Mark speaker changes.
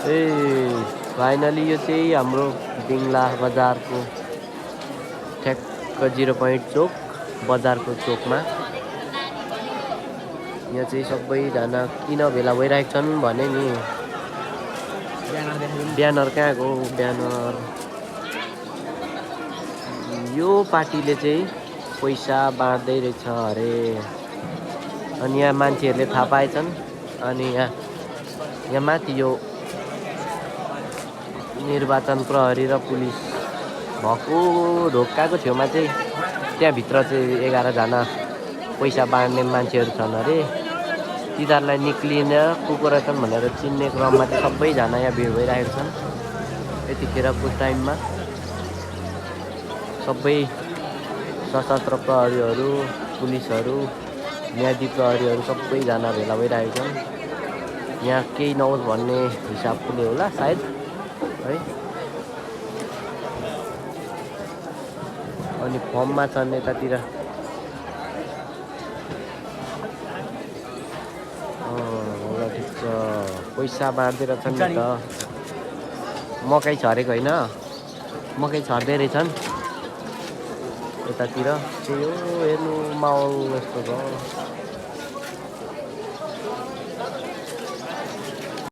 Speaker 1: ए finally यो चाहिँ हाम्रो दिङला बजारको ठ्याक्क 0 पोइन्ट चोक बजारको चोकमा यहाँ चाहिँ सबैजना किन भेला भइरहेको छन् भने नि ब्यानर कहाँ गयो ब्यानर यो पार्टीले चाहिँ पैसा बाँड्दै रहेछ अरे अनि यहाँ मान्छेहरूले थाहा पाएछन् अनि यहाँ माथि यो निर्वाचन प्रहरी र पुलिस भएको ढोकाको छेउमा चाहिँ त्यहाँभित्र चाहिँ 11 जना पैसा बाँड्ने मान्छेहरू छन् अरे तिनीहरूलाई निक्लिन को रहेछन् भनेर चिन्ने क्रममा चाहिँ सबैजना यहाँ भिड भइरहेको छन् यतिखेरको टाइममा सबै सशस्त्र प्रहरीहरू पुलिसहरू न्यायाधीश प्रहरीहरू सबैजना भेला भइरहेका छन् यहाँ केही नहोस् भन्ने हिसाबले होला सायद है अनि फर्ममा छन् यतातिर होला ठिक छ पैसा बाँड्दै रहेछन् नि त मकै छरेको होइन मकै छर्दै रहेछन् यतातिर त्यही हो हेर्नु माहौल यस्तो छ